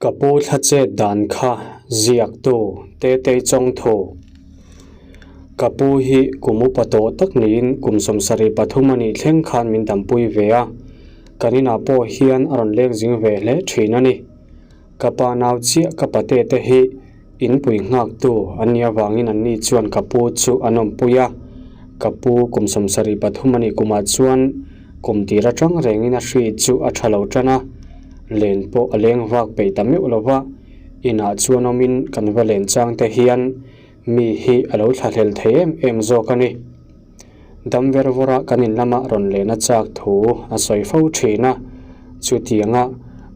Ka pu thla chet dan kha ziaktu Tetei Chawngthu. Ka pu hi kum upa tawh tak niin kum 73 a nih thleng khan min dampui ve a, kan inah pawh hian a rawn leng zing ve hle thin a ni. Ka pa nau chiah ka pate te hi inpui nghaktu an nih avangin anni chuan ka pu chu an awmpui a, ka pu kum 73 a nih kumah chuan kum tir atang rengin a hri chu a tha lo tan a. Len pawh a leng vak peih ta meuh lo va, inah chuan awmin kan va len chang te hian mi hi a lo thlahlel thei em em zawk a ni. Dam ver vawra kan in lama rawn len a chak thu a sawi fo thin a, chutianga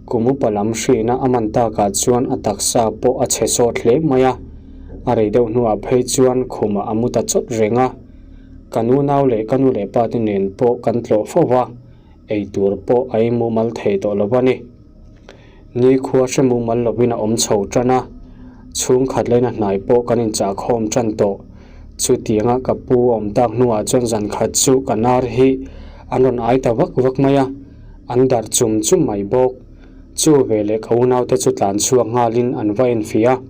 kum upa lam hrihna a man takah chuan a taksa pawh a chhe sawt hle mai a, a rei deuh hnuah phei chuan khumah a mu ta chawt reng a. Ka nunau leh ka nu leh pa te nen pawh kan tlawh fo va. Ei tur pawh a ei mumal thei tawh lo a ni. Nikhua hre mumal lovin a awm chho tan a, chhungkhat laina hnai pawh kan inchah khawm tan tawh. Chutianga ka pu a awm tak hnuah chuan zan khat chu ka nar hi an rawn ai ta vak vak mai a, an darh chum chum mai bawk. Chu veleh ka unaute chu tlan chhuak nghalin an va enfiah a,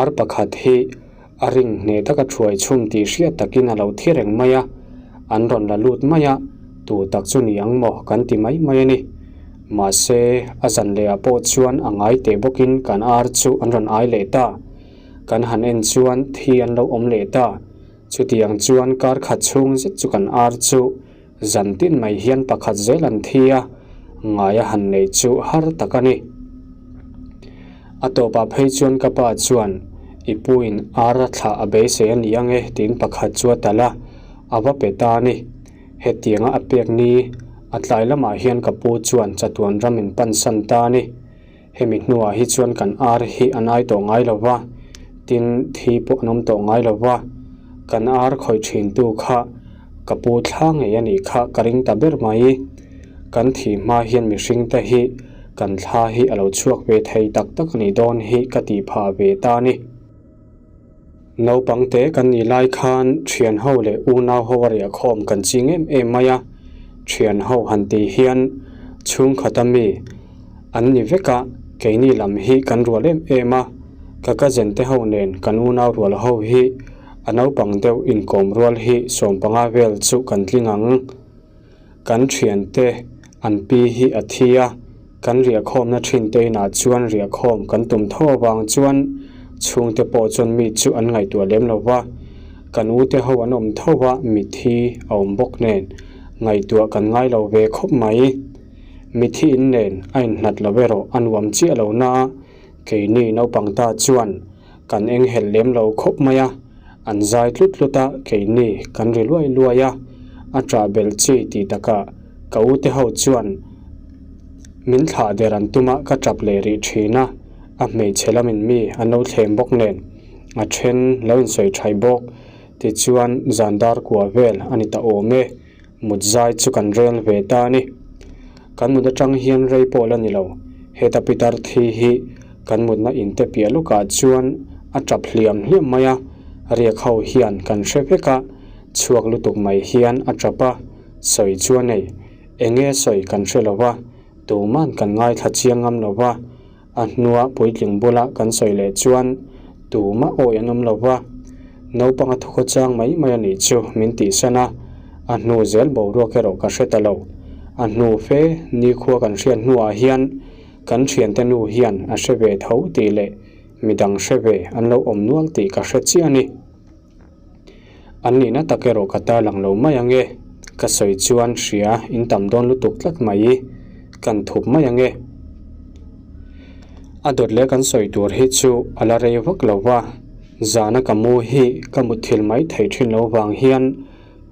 ar pakhat hi A ring hneh taka thuai chhum tih hriat takin a lo thi reng mai a, an rawn la lut mai a, tu tak chu ni ang maw kan ti mai mai a ni. Mahse, a zan lehah pawh chuan a ngai teh bawkin kan ar chu an rawn ai leh ta. Kan han en chuan thi an lo awm leh ta. Chutiang chuan kar khat chhung zet chu kan ar chu zan tin mai hian pakhat zel an thi a, ngai a han neih chu har tak a ni. A tawpah phei chuan ka pa chuan, I puin ar a thlah a beisei a ni ang e tiin pakhat chu a talh a, a va pe ta a ni. Hetianga a pek ni, a tlai lamah hian ka pu chuan chatuan ram in pansan ta a ni. Hemi hnuah hi chuan kan ar hi an ai tawh ngai lo va, tin thi pawh an awm tawh ngai lo va, kan ar khawih thintu kha ka pu thla ngei a nih kha ka ring ta ber mai. Kan thih hma hian mihring te hi kan thla hi a lo chhuak ve thei tak tak a nih dawn hi ka tih phah ve ta a ni. Naupang te kan nih lai khan thian ho leh unau ho a riah khawm kan ching em em mai a, thian ho han tih hian chhungkhata mi an ni vek a, keini lam hi kan rual em em a, ka cousin te ho nen kan unau rual ho hi a naupang deuh inkawm rual hi 15 vel chu kan tling ang. Kan thiante an pi hi a thi a, kan riahkhawmna thinte inah chuan riahkhawm kan tum tho avang chuan chhungte pawh chuan mi chu an ngaihtuah lem lo va, kan ute ho an awm tho va mithi a awm bawk nen ngaihtuah kan ngai lo ve khawp mai. Mithi in nen a inhlat lo erawh a nuam chiah lo na a, keini naupang ta chuan kan enghelh lem lo khawp mai a, an zai tlut tlut a, keini kan ri luai luai a, a ṭah belh chi tih takah ka u te ho chuan min thlah der an tum a, ka ṭap leh rih ṭhin a, a hmeichhe lamin mi an lo thlem bawk nen a ṭhen lo insawi ṭhaih bawk, tichuan zan dar kua vel a ni ta awm e. Mut zai chu kan rel ve ta a ni. Kan mut atang hian rei pawh la ni lo. Heta pitar thi hi kan mutna in te piah lawkah chuan a tap hliam hliam mai a, riak ho hian kan hre vek a, chhuak lutuk mai hian a tap a, sawi chu a nei. Enge sawi kan hre lo va, tuman kan ngaithla chiang ngam lo va, A hnua puitling bula kan sawi leh chuan tumah awi an awm lo va, naupang a thukhaw chang mai mai a nih chu min tihsan a, a hnu zel boruak erawh ka hre ta lo. A hnu fe nikhua kan hriat hnuah hian kan thiante nu hian a hre ve tho tih leh midang hre ve an lo awm nual tih ka hre chiah a ni. An nihna tak erawh ka tarlang lo mai ang e, ka sawi chuan hria in tam dawn lutuk tlat mai, kan thup mai ang e. A dawt leh kan sawi tur hi chu a la rei vak lo va, zana ka mu hi ka mutthil mai theih thin lo vang hian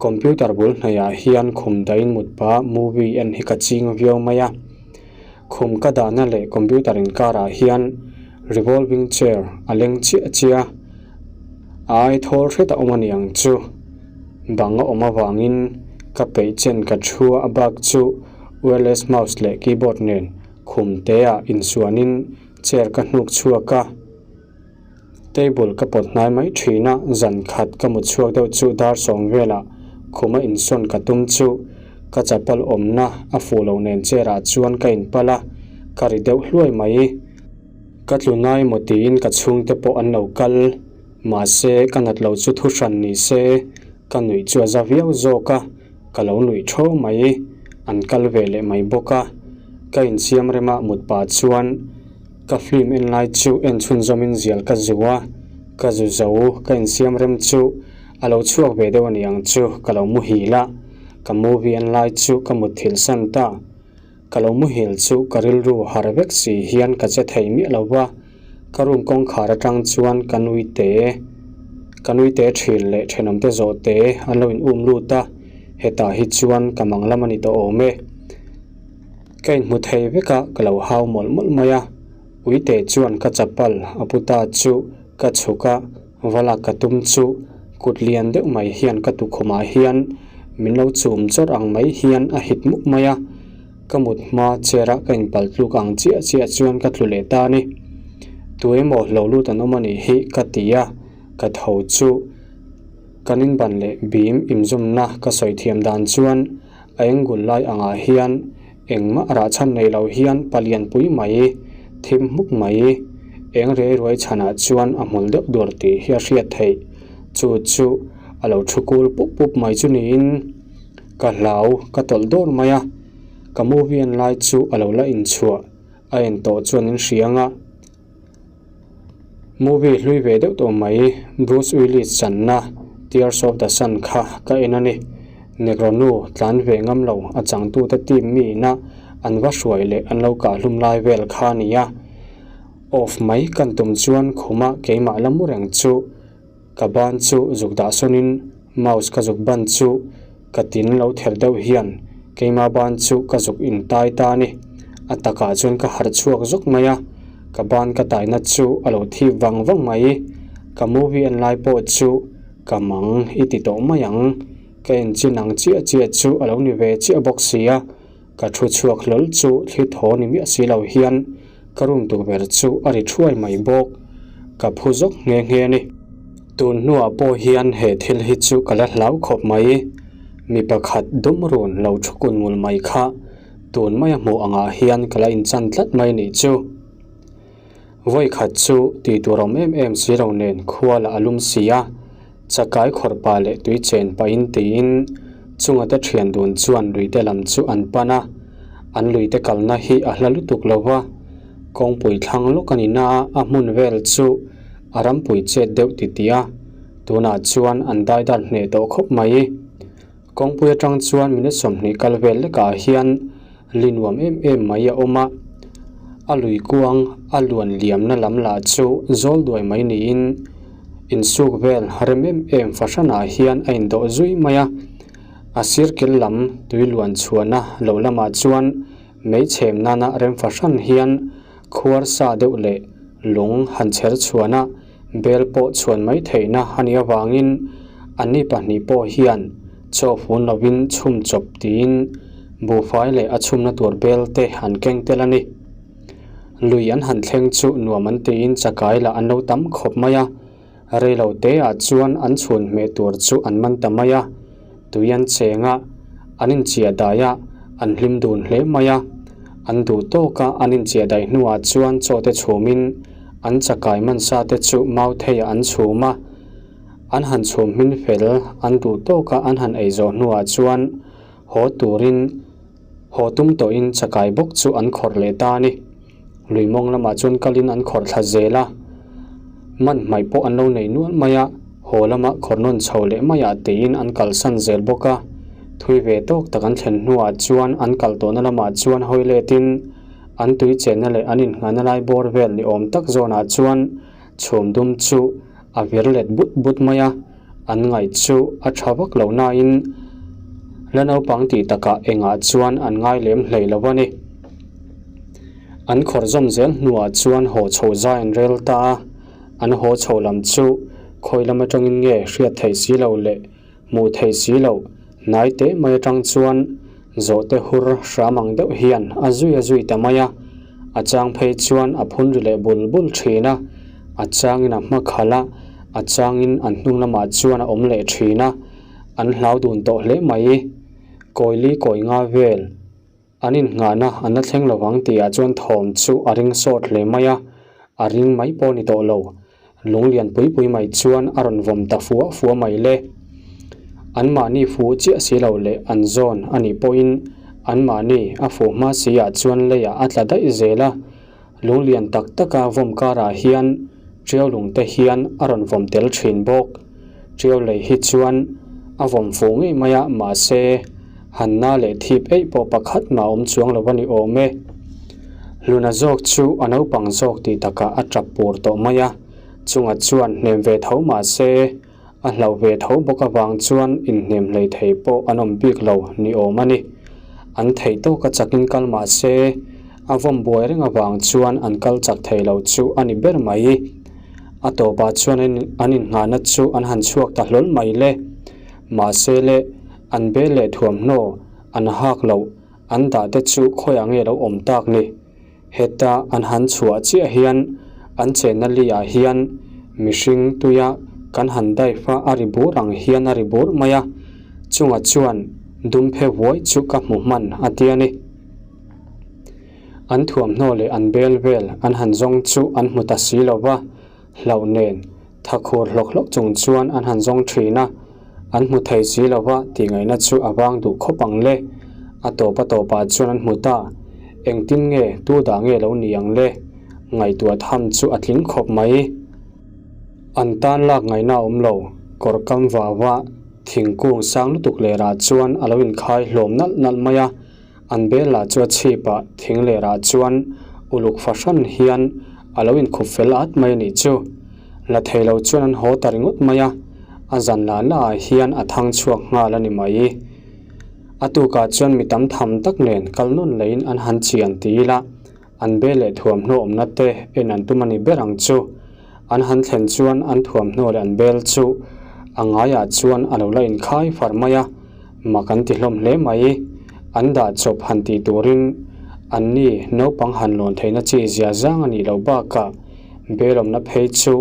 computer bul hnaihah hian khum dahin mut pah movie en hi ka ching viau mai a. Khum ka dahna leh computer inkarah hian revolving chair a leng chiah chiah a. A ai thawl hret a awm a ni ang chu. Bang a awm avangin ka peih chen ka thu a bak chu wireless mouse leh keyboard nen khum te ah insuanin chair ka hnuk chhuak a. Table ka pawt hnai mai thin a, zan khat ka mut chhuak deuh chu dar sawm velah khuma insawn ka tum chu ka chapal awmna a fuh loh nen chair ah chuan ka inpal a, ka ri deuh hluai mai. Ka tlu nai maw tiin ka chhungte pawh an lo kal. Mahse, ka nat loh chu thu hran ni se, ka nuih chu a za viau zawk a, ka lo nuih tho mai. An kal ve leh mai bawk a. Ka insiam rema mut pah chuan ka film en lai chu en chhunzawmin zial ka zu a, ka zu zo ka insiam rem chu a lo chhuak ve deuh a ni ang chu ka lo muhil a, ka movie en lai chu ka mutthilh san ta. Ka lo muhil chu ka rilru har vek si hian ka che thei miah lo va, ka room kawngkhar atang chuan ka nui te, ka nui te thin leh thenawmte zawh te an lo in um lut a, hetah hi chuan ka mang lam a ni tawh awm e. Ka inhmu thei vek a, ka lo hau mawlh mawlh mai a, uite chuan ka chapal a pu ta chu ka chhuk a, Va lak ka tum chu kut lian deuh mai hian ka tukhumah hian min lo chum chawrh ang mai hian a hit mup mai a, ka mut hma chair a ka inpal tluk ang chiah chiah chuan ka tlu leh ta a ni. Tu emaw lo lut an awm a nih hi ka ti a, ka tho chu kan inban leh bim inzawmna ka sawi thiam dan chuan a engul lai angah hian Engmah rah chhan nei lo hian palian pui mai, thim hmuk mai, eng riai ruai chhanah chuan a hmul deuh dur tih hi a hriat theih. Chu chu a lo thu kul pup pup mai chu niin ka hlau ka tawlh dawr mai a, ka movie en lai chu a lo la inchhuah a en tawh chuan in hria ang a. Movie hlui ve deuh tawh mai Bruce Willis channa Tears of the Sun kha ka en a ni. Negro nu tlan ve ngam lo a changtute team mi ina an va hruai leh an lo kah hlum lai vel kha a ni a. Off mai kan tum chuan khuma keimah la mu reng chu Ka ban chu zuk dah sawnin mouse ka zuk ban chu ka tin lo ther deuh hian keima ban chu ka zuk in tai ta a ni. A takah chuan ka harh chhuak zawk mai a, ka ban ka taina chu a lo thip vang vang mai. Ka movie en lai pawh chu ka mang i ti tawh mai ang, ka en chin ang chiah chiah chu a lo ni ve chiah bawk si a. Ka thu chhuak hlawl chu thli thaw ni miah si lo hian ka room tukverh chu a ri thuai mai bawk. Ka phu zawk nghe nghe a ni. Tun hnuah pawh hian he thil hi chu ka la hlau khawp mai. Mi pakhat dum run lo thu kun ngul mai kha tun maia hmuh angah hian ka la inchan tlat mai nih chu. Vawi khat chu tih tur awm em em si lo nen khua lah a lum si a, chakai khawrh pah leh tui chen pahin tiin chunga te thian dun chuan luite lam chu an pan a, an luite kalna hi a hla lutuk lo va, kawngpui thlang lawk a ni na a, a hmun vel chu a rampui chet deuh titih a, tunah chuan an daidar hneh tawh khawp mai. Kawngpui atang chuan minute 20 kal vel lekah hian Li nuam em em mai a awm a, a lui kuang a luan liamna lam lah chu zawl duai mai niin insuk vel rem em em fahranah hian a indawh zui mai a. A sir kel lam tui luan chhuahna lo lamah chuan mei chhem nana rem fahran hian khuar sa deuh leh lung han chher chhuahna Bel pawh chhuan mai theihna a nih avangin anni pahnih pawh hian chaw fun lovin chhum chawp tiin buhfai leh a chhumna tur bel te an keng tel a ni. Lui an han thleng chu nuam an tiin chakai lah an lo tam khawp mai a, reilo te ah chuan an chhun hmeh tur chu an man ta mai a, tui an cheng a, an inchiah dai a, an hlim dun hle mai a. An duh tawk a, an inchiah daih hnuah chuan chaw te chhumin an chakai mansa te chu mau theiah an chhum a. An han chhum hmin fel, an duh tawk a, an han ei zawh hnuah chuan haw turin haw tum tawhin chakai bawk chu an khawrh leh ta a ni. Lui mawng lamah chuan kalin an khawrh thla zel a, man hmaih pawh an lo nei nual mai a, haw lama khawrh nawn chho leh maiah tiin an kalsan zel bawk a. Thui ve tawk tak an thlen hnuah chuan an kal tawhna lamah chuan hawi letin an tui chenna leh an inngahna lai bawr vel ni awm tak zawnah chuan chhum dum chu a vir let but but mai a, an ngaih chu a tha vak lo nain la naupang tih takah engah chuan an ngai lem hlei lo a ni. An khawrh zawm zel hnuah chuan haw chho zai an rel ta a, an haw chho lam chu khawi lam atangin nge hriat theih si lo leh hmuh theih si lo hnai teh mai atang chuan zawhte hur hram ang deuh hian a zui a zui ta mai a, a chang phei chuan a phun ri leh bul bul thin a, a changin a hma khalh a, a changin an hnung lamah chuan a awm leh thin a, an hlau dun tawh hle mai. Kawili kawi nga vel. An innghahna an la thleng lo vang tihah chuan thawm chu a ring sawt hle mai a. A ring mai pawh ni tawh lo. Lung lian pui pui mai chuan a rawn vawm ta fua fua mai le. Anmahni fuh chiah si lo leh an zawn a nih pawhin anmahni a fuh hma si ah chuan leiah a tla daih zel a. Lung lian tak taka vawm karah hian ṭiau lung te hian a rawn vawm tel ṭhin bawk. Ṭiau lei hi chuan a vawm fuh ngei mai a, mahse han na leh thip eih pawh pakhat mah awm chuang lo a ni awm e. Hluna zawk chu a naupang zawk tih takah a tap pur tawh mai a, chunga chuan hnem ve tho mahse a hlauh ve tho bawk avang chuan inhnem hlei thei pawh an awm bik lo ni awm a ni. An theih tawka chakin kal mahse a vawm buai reng avang chuan an kal chak thei lo chu a ni ber mai. A tawpah chuan an inngahna chu an han chhuak ta hlawl mai le. Mahse le, an bel leh thuamhnaw an hak loh an dah te chu khawiah nge lo awm tak ni? Heta an han chhuah chiah hian an chenna li ah hian mihring tuia kan han dive a a ri bur ang hian a ri bur mai a, chungah chuan dum phe vuai chu ka hmu hman a ti a ni. An thuamhnaw leh an bel vel an han zawng chu an hmu ta si lo va, hlauh nen tha khur hlawk hlawk chung chuan an han zawng thin a, an hmu thei si lo va tih ngaihna chu a vang duh khawp ang le. A tawp a tawpah chuan an hmu ta, engtin nge tu dah nge lo ni ang le? Ngaihtuah tham chu a tling khawp mai. An tan lak ngaihna a awm lo, kawr kam vah vah, thingkung sang lutuk lerah chuan a lo inkhai hlawm nalh nalh mai a, An bel lah chu a chhip ah thing ler ah chuan uluk fahran hian a lo inkhup fel at mai a nih chu. La thei lo chuan an haw ta ringawt mai a, a zan lah lah ah hian a thang chhuak nghal a ni mai. A tukah chuan mi tam tham tak nen kal nawn leiin an han chian ti ila, An be leh thuamhnaw awmna te en an tum a ni ber ang chu. An han thlen chuan an thuamhnaw leh an bel chu a ngaiah chuan a lo la inkhai far mai a, mak an ti hlawm hle mai. An dah chawp han tih turin an ni naupang han lawn theihna chi zia zang a nih loh bakah bel awmna phei chu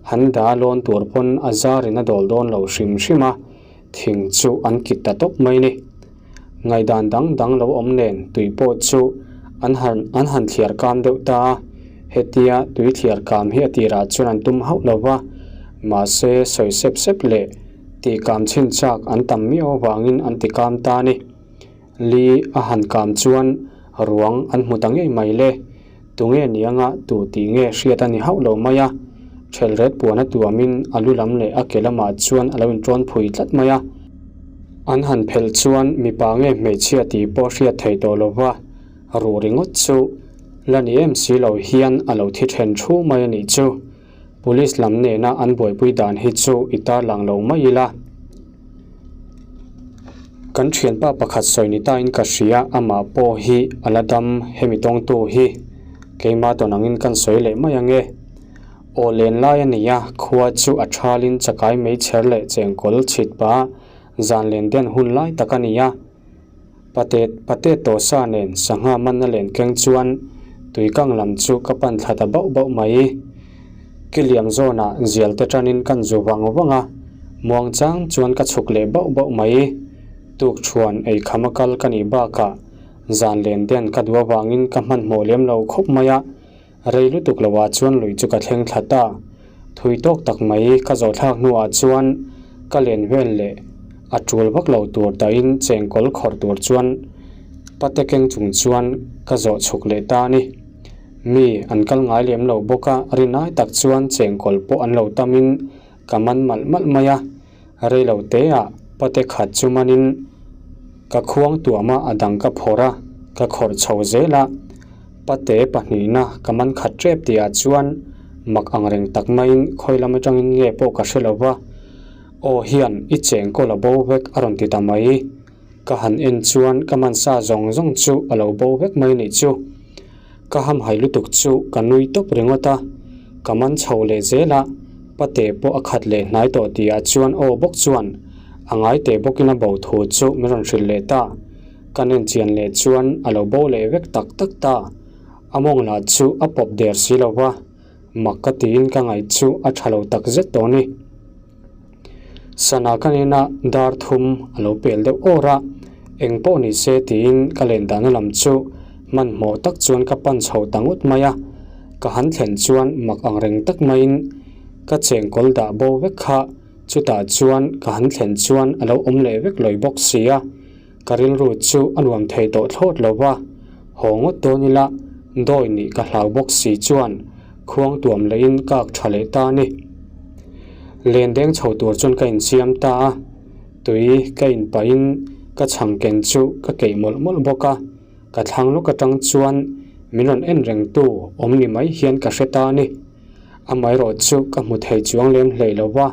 han dah lawn tur pawn a zarin a dawl dawn lo hrim hrim a, thing chu an kit ta tawp mai ni. Ngaihdan dang dang lo awm nen tui pawh chu an han an han thliar kam deuh ta a, hetia tui thliar kam hi a tirah chuan an tum hauh lo va, mahse sawi sep sep leh tih kam chhin chak an tam miau avangin an ti kam ta a ni. Li a han kam chuan ruang an hmu ta ngei mai le. Tunge ni anga tu tih nge hriat a ni hauh lo mai a, ṭhelret puan a tuamin a lu lam leh a ke lamah chuan a lo inṭawn phui tlat mai a. An han phelh chuan mipa nge hmeichhia tih pawh hriat theih tawh lo va, ruh ringawt chu la ni em si lo hian a lo thi ṭhen thu mai a nih chu. Police lam nena an buaipui dan hi chu i tarlang lo mai ila. Kan thianpa pakhat sawi ni tain ka hria, amah pawh hi a la dam hemi tawngtu hi keimah tawn angin kan sawi leh mai ange. Aw len lai a ni a, khua chu a thalin chakai meichher leh chengkawl chhit pah zan len den hun lai tak a ni a. Pate pate tawsa nen sangha manna len keng chuan tuikang lam chu ka pan thla ta bauh bauh mai. Kiliam zawnah zial te tanin kan zu vang vang a, muang chang chuan ka chhuk leh bauh bauh mai. Tuk thuan ei kham a kal ka nih bakah zan len den ka duh avangin ka hmanhmawh lem lo khawp mai a, rei lutuk loah chuan lui chu ka thleng thla ta. Thui tawk tak mai ka zawh thlak hnuah chuan ka len vel leh a tul vak lo tur dahin chengkawl khawrh tur chuan pate keng chung chuan ka zawh chhuk leh ta a ni. Mi an kal ngai lem lo bawk a, rinai tak chuan chengkawl pawh an lo tamin ka man malh malh mai a, rei lo teah pate khat chu manin ka khuang tuam a, a dang ka phawrh a, ka khawrh chho zel a, pate pahnihna ka man khat tep tihah chuan mak ang reng tak maiin khawi lam atangin nge pawh ka hre lo va, aw hian i chengkawl a bo vek a rawn ti ta mai. Ka han en chuan ka man sa zawng zawng chu a lo bo vek mai nih chu. Ka hamhai lutuk chu ka nui tawp ringawt a, ka man chho leh zel a, pate pawh a khat leh hnai tawh tihah chuan aw bawk chuan a ngai teh bawkin a bo thu chu min rawn hrilh leh ta. Ka nen chian leh chuan a lo bo leh vek tak tak ta. A mawng lah chu a pawp der si lo va, mak ka tiin ka ngaih chu a tha lo tak zet tawh a ni. Sana ka nena dar thum a lo pel deuh awr a, eng pawh ni se tiin ka len dahna lam chu hmanhmawh tak chuan ka pan chho ta ngawt mai a. Ka han thlen chuan mak ang reng tak maiin ka chengkawl dah bo vek kha, chutah chuan ka han thlen chuan a lo awm leh vek lawi bawk si a, ka rilru chu a nuam thei tawh thlawt lo va, haw ngawt dawn ila dawi nih ka hlau bawk si chuan khuang tuam lehin ka ak tha leh ta a ni. Len deng chho tur chuan ka insiam ta a, tui ka inpahin ka chhang ken chu ka keih mawlh mawlh bawk a. Ka thlang lawk atang chuan min rawn en reng tu awm ni mai hian ka hre ta a ni. Amaherawh chu ka hmu thei chuang lem hlei lo va,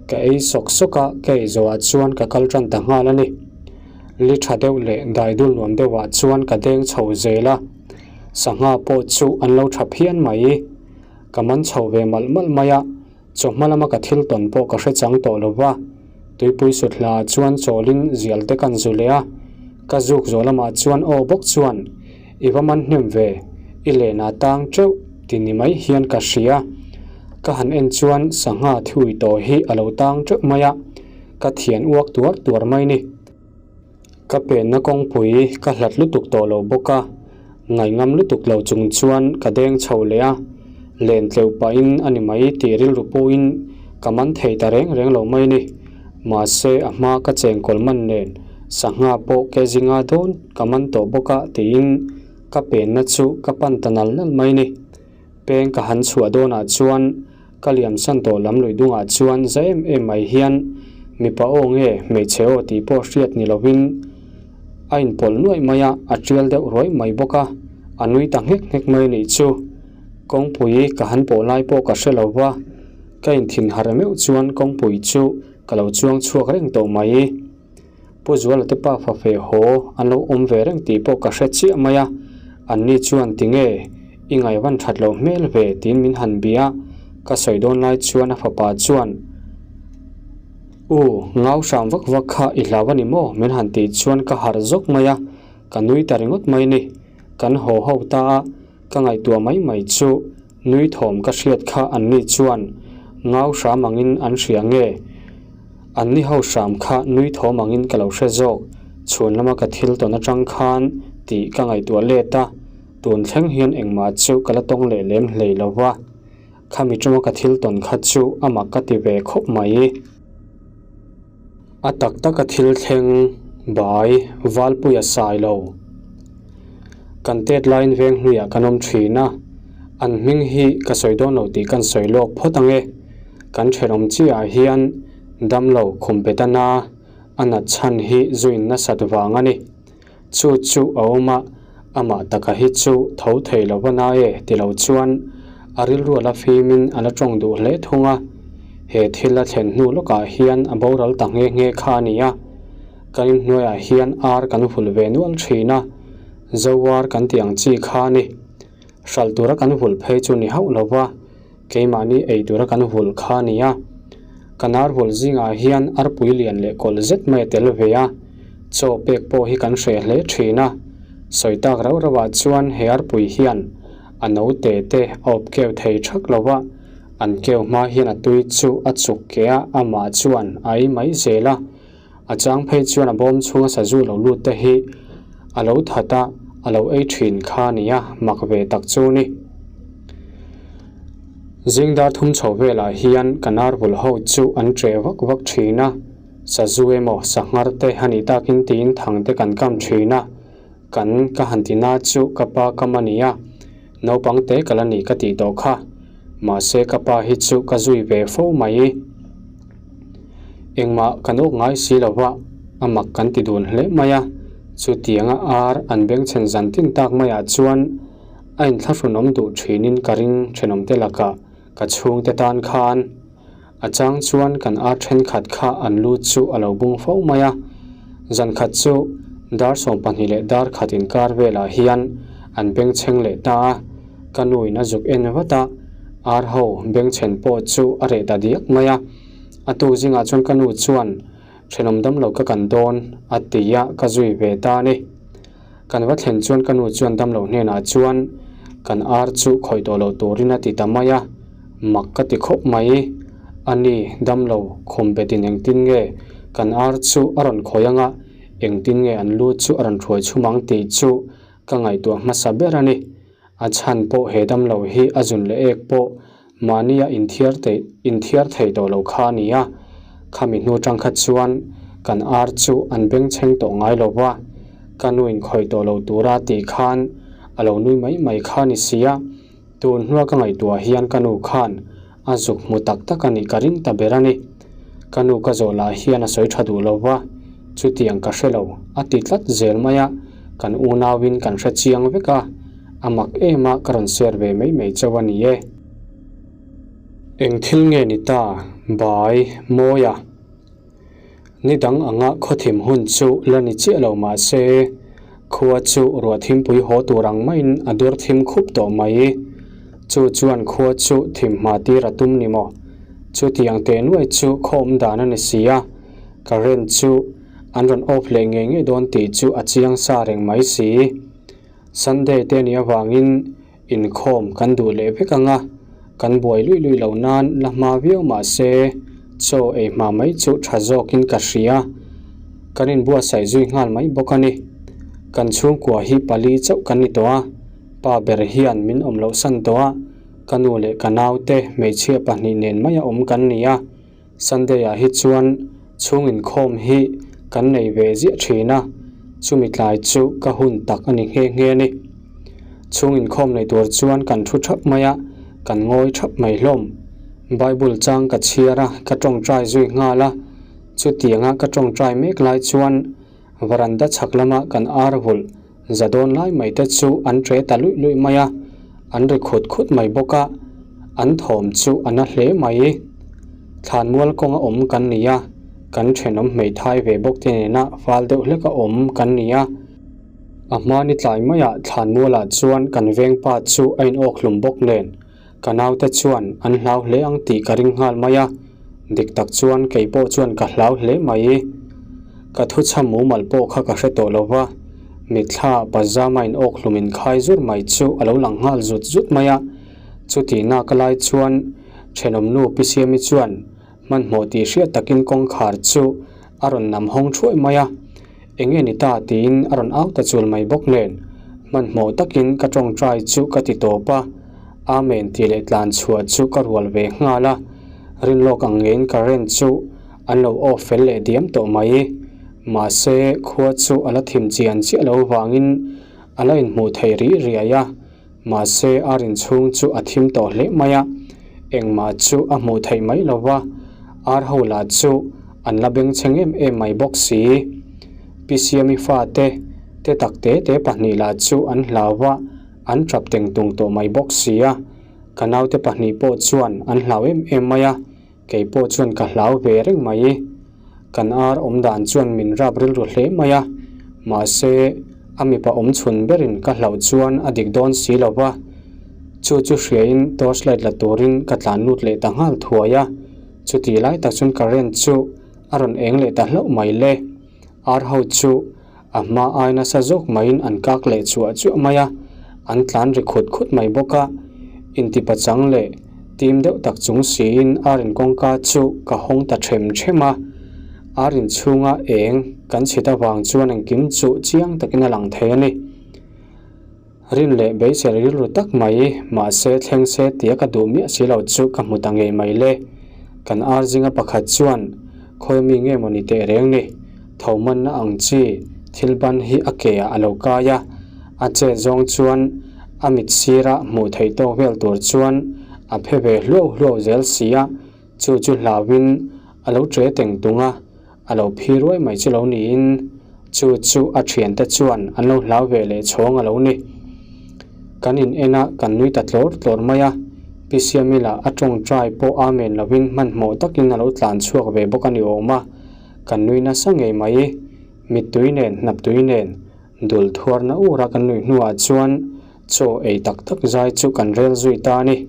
ka ei sawk sawk a, ka ei zawhah chuan ka kal tan ta nghal a ni. Li tha deuh leh dai dul nuam deuhah chuan ka deng chho zel a, sangha pawh chu an lo tha phian mai. Ka man chho ve malh malh mai a. Chawhma lama ka thil tawn pawh ka hre chang tawh lo va, tuipui sut hla chuan chawlin zial te kan zu leh a, ka zuk zawh lamah chuan aw bawk chuan i va man hnem ve, i lenah tang teuh ti ni mai hian ka hria. Ka han en chuan sangha thiui tawh hi a lo tang teuh mai a, ka thian uak tuar tuar mai ni. Ka penna kawngpui ka hlat lutuk tawh lo bawk a, ngaihngam lutuk lo chung chuan ka deng chho leh a, len tleuh pahin a ni mai tih rilru pawhin ka man thei ta reng reng lo mai ni. Mahse a hma ka chengkawl man nen sangha pawh ke zinga dawn ka man tawh bawk a tiin ka penna chu ka pan ta nal nal mai ni. Peng ka han chhuah dawnah chuan ka liamsan tawh lam lui dungah chuan za em em mai hian mipa aw nge hmeichhe aw tih pawh hriat ni lovin a inpawlh nuaih mai a, a tial deuh ruai mai bawk a, a nui ta nghek nghek mai anih chu. Kawngpui ka han pawh lai pawh ka hre lo va, ka inthin harh meuh chuan kawngpui chu ka lo chuang chhuak reng tawh mai. Pu Zuala te pa fa fe haw an lo awm ve reng tih pawh ka hre chiah mai a, anni chuan tinge i ngaivan that loh hmel ve tiin min han bia a, ka sawi dawn lai chuan a fapa chuan U, ngau hram vak vak kha i hlau a ni maw? min han tih chuan ka harh zawk mai a, ka nui ta ringawt mai ni. Kan haw ho ta a, ka ngaihtuah mai mai chu nui thawm ka hriat kha anni chuan ngau hram angin an hria nge? An ni ho hram kha nui thawm angin ka lo hre zawk, chhun lama ka thil tawn atang khan tih ka ngaihtuah let a, tun thleng hian engmah chu ka la tawng leh lem hlei lo va, khami tuma ka thil tawn kha chu a mak ka ti ve khawp mai. A tak taka thil thleng bai Valpui a sai lo. Kan tet laiin veng hnuiah kan awm thin a, an hming hi ka sawi dawn lo tih kan sawi lawk phawt ang e. Kan thenawm chiahah hian damlo khum bet a na, a nat chhan hi zuin nasat vang a ni. Chu chu a awm a, amah taka hi chu tho thei lo va na e ti lo chuan a rilru a la fimin a la tawng duh hle thung a. He thil a thlen hnu lawkah hian a boral ta nghe nghe kha a ni a. Kan inhnuaiah hian ar kan vulh ve nual thin a, Zoar kan tih ang chi kha a ni. Hralh tura kan vulh phei chu ni hauh lo va. Keimahni ei tura kan vulh kha a ni a, kan ar vulh zingah hian arpui lian leh kawlh zet mai a tel ve a, chaw pek pawh hi kan hreh hle thin a. Sawi tak rauh rauhah chuan he arpui hian a note te a awp keu thei thak lo va, an keu hma hian a tui chu a chuk ke a, amah chuan a ei mai zel a. A chang phei chuan a bawm chhunga sazu lo lut te hi a lo that a, a lo ei thin kha a ni a, mak ve tak chu ni. Zing dar thum chho velah hian ka narvul ho chu an che vak vak thin a, sazu emaw sanghar te a nih takin tiin thang te kan kam thin a, kan ka han ti na chu ka pa kam a ni a, naupang te ka la ni ka tih tawh kha, mahse ka pa hi chu ka zui ve fo mai. Engmah kan awk ngai si lo va, a mak kan ti dun hle mai a, chutianga ar an bengchhen zan tin tak maiah chuan a inthlahrunawm duh thinin ka ring thenawmte lakah ka chhungte tan khan. A chang chuan kan ar thenkhat kha an lu chu a lo bung fo mai a, zan khat chu dar 12 leh dar khat inkar velah hian an bengchheng leh ta a. Ka nuin a zuk en vat a, ar ho bengchhen pawh chu a reh ta diak mai a. A tuk zingah chuan ka nu chuan, Thenawm dam lo ka kan dawn, a ti a, ka zui ve ta a ni. Kan va thlen chuan ka nu chuan damlo hnenah chuan kan ar chu khawih tawh loh turin a ti ta mai a, mak ka ti khawp mai. A ni, damlo khum betin engtin nge kan ar chu a rawn khawih anga, engtin nge an lu chu a rawn thuai chhum ang tih chu ka ngaihtuah hmasa ber a ni. A chhan pawh he damlo hi a zun leh ek pawh mahnia inthiar theih inthiar thei tawh lo kha a ni a. Khami hnu tang kha chuan kan ar chu an bengchheng tawh ngai lo va, ka nu inkhawih tawh lo tura tih khan a lo nui mai mai kha a ni si a. Tun hnua ka ngaihtuah hian ka nu khan a zuk hmu tak tak a nih ka ring ta ber a ni. Ka nu ka zawh lah hian a sawi tha duh lo va, chutiang ka hre lo a ti tlat zel mai a, kan unauin kan hre chiang vek a, a mak em a ka rawn share ve mai mai chauh a ni e. Eng thil nge ni ta, Bai, Mawia? Ni dang anga khawthim hun chu la ni chiah lo mah se, khua chu ruah thimpui haw tur ang maiin a dur thim khup tawh mai. Chu chuan khua chu thim hma tir a tum ni maw? Chutiang teh nuai chu khaw awm dan a ni si a, current chu an rawn off leh ngei ngei dawn tih chu a chiang sa reng mai si. Sunday te nih avangin Inkhawm kan duh leh vek ang a, kan buai luih luih lo nan la hma viau mah se chaw ei hma mai chu tha zawkin ka hria. Kan inbuatsaih zui nghal mai bawk a ni. Kan chhungkua hi pali chauh kan ni tawh a, pa ber hian min awm loh san tawh a, ka nu leh ka naute hmeichhia pahnih nen maia awm kan ni a. Sunday ah hi chuan chhung inkhawm hi kan nei ve ziah thin a, chumi tlai chu ka hun tak a ni nghe nghe a ni. Chhung inkhawm nei tur chuan kan thu thap mai a, kan ngawi thap mai hlawm. Bible chang ka chhiar a, ka tawngtai zui nghal a, chutianga ka tawngtai mek lai chuan varanda chhak lama kan ar vulh za dawn lai mai te chu an tre ta luih luih mai a, an ri khut khut mai bawk a, an thawm chu a na hle mai. Thlanmual kawnga awm kan ni a, kan thenawm hmeithai ve bawk te nena fal deuh hleka awm kan ni a. A hmani tlai maiah thlanmualah chuan kan vengpa chu a inawk hlum bawk nen, ka naute chuan an hlau hle ang tih ka ring nghal mai a, dik tak chuan kei pawh chuan ka hlau hle mai. Ka thuchham mumal pawh kha ka hre tawh lo va, mitthla pazama inawk hlum inkhai zur mai chu a lo lang nghal zut zut mai a, chutihna ka lai chuan thenawmnu Pi Siami chuan hmanhmawh tih hriat takin kawngkhar chu a rawn nam hawng thuai mai a, Eng nge ni ta tiin a rawn au ta chul mai bawk nen, hmanhmawh takin ka tawngtai chu ka ti tawp a, Amen tih leh tlan chhuah chu ka rual ve nghal a, rinlawk ang ngeiin current chu an lo off fel leh diam tawh mai. Mahse, khua chu a la thim chian chiah lo vangin a la inhmuh thei rih riai a, mahse a rin chhung chu a thim tawh hle mai a, engmah chu a hmuh theih mai lo va, ar ho lah chu an la bengchheng em em mai bawk si. Pi Siami fate te tak te te pahnih lah chu an hlau va, an tap teng tung tawh mai bawk si a, ka naute pahnih pawh chuan an hlau em em mai a, kei pawh chuan ka hlau ve reng mai. Kan ar awm dan chuan min rap rilru hle mai a, mahse a mipa awm chhun berin ka hlauh chuan a dik dawn si lo va, chu chu hriain torchlight la turin ka tlan lut leh ta nghal thuai a, chutih lai tak chuan current chu a rawn eng leh ta hlauh mai le. Ar ho chu a hma ai nasa zawk maiin an kak leh chuah chuah mai a, an tlan ri khut khut mai bawk a. Intipachang leh tim deuh tak chung siin ar in kawngka chu ka hawng ta them them a. Ar in chhunga eng kan chhit avang chuan engkim chu chiang takin a lang thei a ni. Rin leh beisei rilru tak mai, mahse thleng se tia ka duh miah si lo chu ka hmu ta ngei mai le. Kan ar zinga pakhat chuan, Khawi mi nge maw ni teh reng ni? Tho manna ang chi thil ban hi a ke ah a lo kai a, a chet zawng chuan a mit sira hmuh theih tawk vel tur chuan a phe ve hluau hluau zel si a, chu chu hlauin a lo tre teng tung a, A lo phi ruai mai chu lo niin chu chu a thiante chuan an lo hlau ve leh chhawng a lo ni. Kan in en a, kan nui ta tlawr tlawr mai a, Pi Siamila a tawngtai pawh amen lovin hmanhmawh takin a lo tlan chhuak ve bawk a ni awm a, kan nui nasa ngei mai. Mittui nen, hnaptui nen, dul thuarna ura kan nuih hnuah chuan Chaw ei tak tak zai chu kan rel zui ta a ni,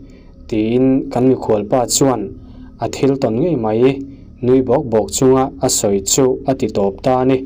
tiin kan mikhualpa chuan a thil tawn ngei mai nui bawk bawk chunga a sawi chu a ti tawp ta a ni.